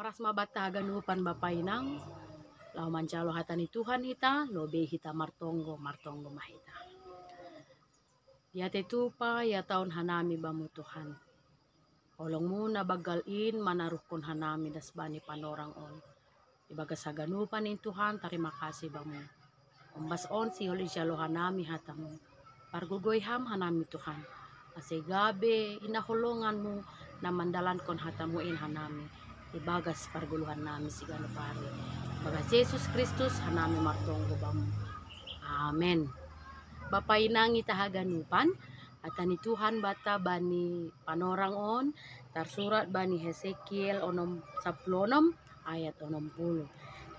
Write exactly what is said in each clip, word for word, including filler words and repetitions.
Ras ma banta haganupan bapa inang, lao manjalo hata ni Tuhan hita, lobei hita martonggo, martonggo ma hita. Diate tupa ia taon hanami bamu Tuhan. Holongmu na banggal in manaruhkon hanami das bani panorang on. Ibagas haganupan in Tuhan, tarima kasih bamu. Ombas on sihol ijalo hanami hatamu. Pargogoi ham hanami Tuhan. Ase gabe ina holonganmu na mandalankon hatamu in hanami. Ibagas pargoluhan nami siganup ari. Ibagas Jesus Kristus hanami martonggo bamu. Amen. Bapa inang ita haganupan, hata ni Tuhan banta bani panorang on, tarsurat bani Hesekiel onom sapuluh onom ayat onom puluh.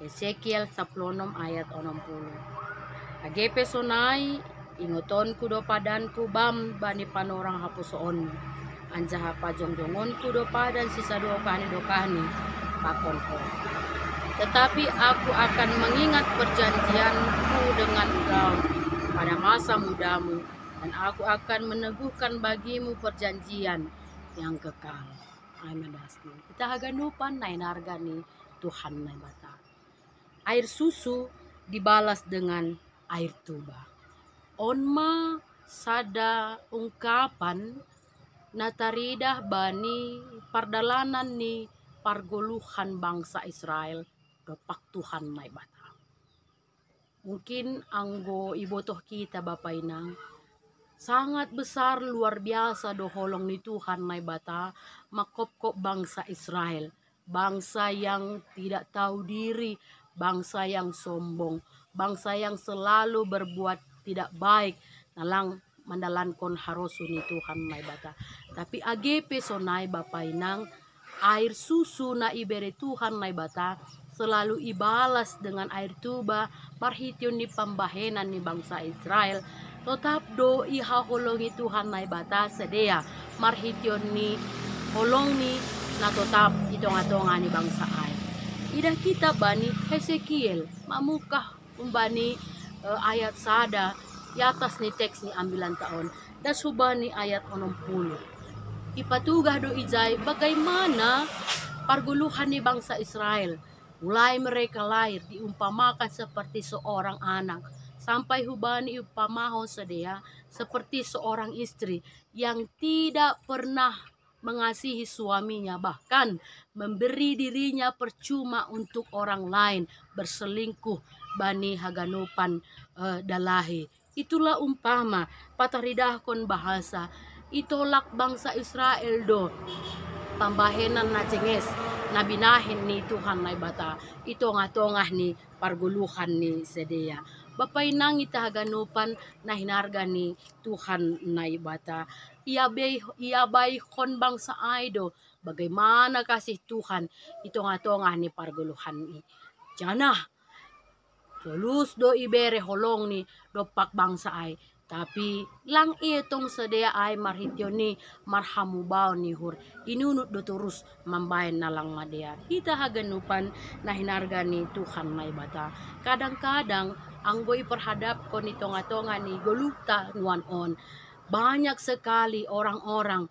Hesekiel sapuluh onom ayat onom puluh. Age pe sonai, ingotonku do padanku bam bani panorang haposoonmu. Anjaha pajongjongonku do padan sisadokahni-dokahni pakon ho. Tetapi aku akan mengingat perjanjianku dengan engkau pada masa mudamu, dan aku akan meneguhkan bagimu perjanjian yang kekal. Ai mandasni. Ita haganupan na hinarga ni Tuhan Naibata. Air susu dibalas dengan air tuba. On ma sada ungkapan na taridah bani pardalanan ni pargoluhan bangsa Israel dompak Tuhan Naibata. Mungkin anggo ibotoh kita bapa inang, sangat besar, luar biasa do holong ni Tuhan Naibata mangkopkop bangsa Israel, bangsa yang tidak tahu diri, bangsa yang sombong, bangsa yang selalu berbuat tidak baik, na lang mandalankon harosuh ni Tuhan Naibata. Tapi age pe sonai bapa inang, air susu na ibere Tuhan Naibata selalu ibalas dengan air tuba marhition ni pambahenan ni bangsa Israel. Totap do ihaholongi Tuhan Naibata sidea marhition ni holongni na totap i tonga-tonga ni bangsa ai. Idah kita bani Hesekiel mamungkah umbani eh, ayat sada i atas ni teks ni ambilanta on, das hubani ayat onom puluh. Ipatugah do ijai bagaimana pargoluhan ni bangsa Israel. Mulai mereka lahir diumpamakan seperti seorang anak, sampai hubani iumpamahon sidea seperti seorang istri yang tidak pernah mengasihi suaminya, bahkan memberi dirinya percuma untuk orang lain, berselingkuh bani haganupan eh, dalahi. Itulah umpama, pataridahkon bahasa, itolak bangsa Israel do pambahenan na jenges na binahen ni Tuhan Naibata i tongah-tongah ni pargoluhan ni sidea. Bapa inang ita haganupan na hinarga ni Tuhan Naibata. Ia bei ia baihon bangsa ai do bagaimana kasih Tuhan i tongah-tongah ni pargoluhan i. Janah solus do ibere holongni dompak bangsa ai. Tapi lang ia tong sidea ai marhition ni marhamubaon ni uhur, inunut do torus mambahen na lang madear. Hita haganupan na hinarga ni Tuhan Naibata. Kadang-kadang anggo iperhadapkon i tongah-tongah ni goluhta nuan on, banyak sekali orang-orang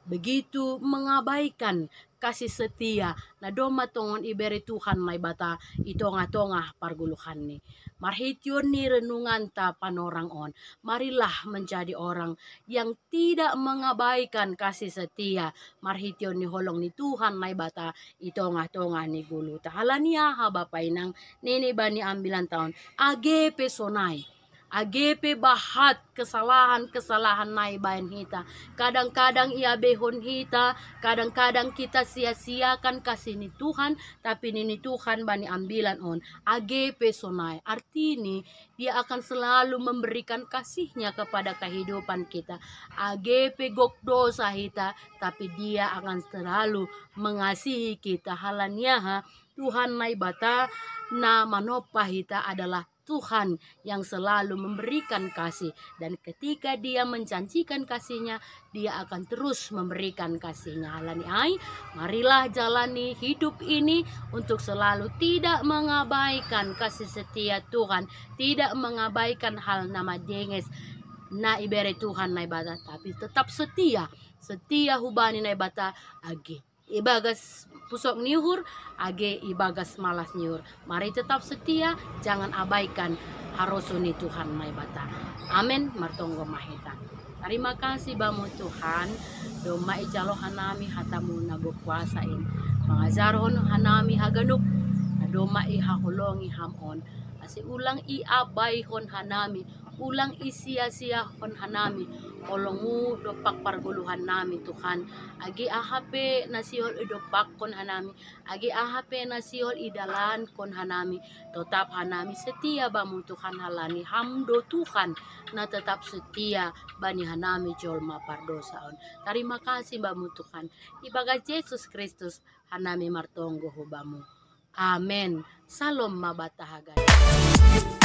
begitu mengabaikan kasih setia na domma tongon ibere Tuhan Naibata i tongah-tongah pargoluhanni. Marhition ni renunganta panorang on, marilah menjadi orang yang tidak mengabaikan kasih setia marhition ni holong ni Tuhan Naibata i tongah-tongah ni goluhta. Halani aha bapa inang, nini bani ambilanta on, age pe sonai, age pe bahat kesalahan-kesalahan na ibahen hita. Kadang-kadang iabeihon hita, kadang-kadang kita sia-siakan kasih ni Tuhan, tapi nini Tuhan bani ambilan on, age pe sonai. Artini, Dia akan selalu memberikan kasih-Nya kepada kehidupan kita. Age pe gok dosa hita, tapi Dia akan selalu mengasihi kita. Halani aha, Tuhan Naibata na manompa hita adalah Tuhan yang selalu memberikan kasih, dan ketika Dia menjanjikan kasih-Nya, Dia akan terus memberikan kasih-Nya. Halani ai, marilah jalani hidup ini untuk selalu tidak mengabaikan kasih setia Tuhan, tidak mengabaikan hal na majenges na ibere Tuhan Naibata, tapi tetap setia, setia hubani Naibata age ibagas pusok ni uhur, age ibagas malas ni uhur. Mari tetap setia, jangan abaikan haroso ni Tuhan Naibata. Amen. Martonggo ma hita. Tarima kasih bamu Tuhan, domma ijalo hanami hatamu na gok kuasa in. Pangajarhon hanami haganup, na domma ihaholongi ham on. Ase ulang iabaihon hanami, ulang isia-siahon hanami holongmu dompak pargoluhan nami Tuhan. Age aha pe na sihol idompakkon hanami, age aha pe na sihol idalankon hanami, totap hanami setia bamu Tuhan, halani ham do Tuhan na tetap setia bani hanami jolma pardosa on. Tarima kasih bamu Tuhan. Ibagas Jesus Kristus hanami martonggo hu bamu. Amen. Salom ma banta haganup.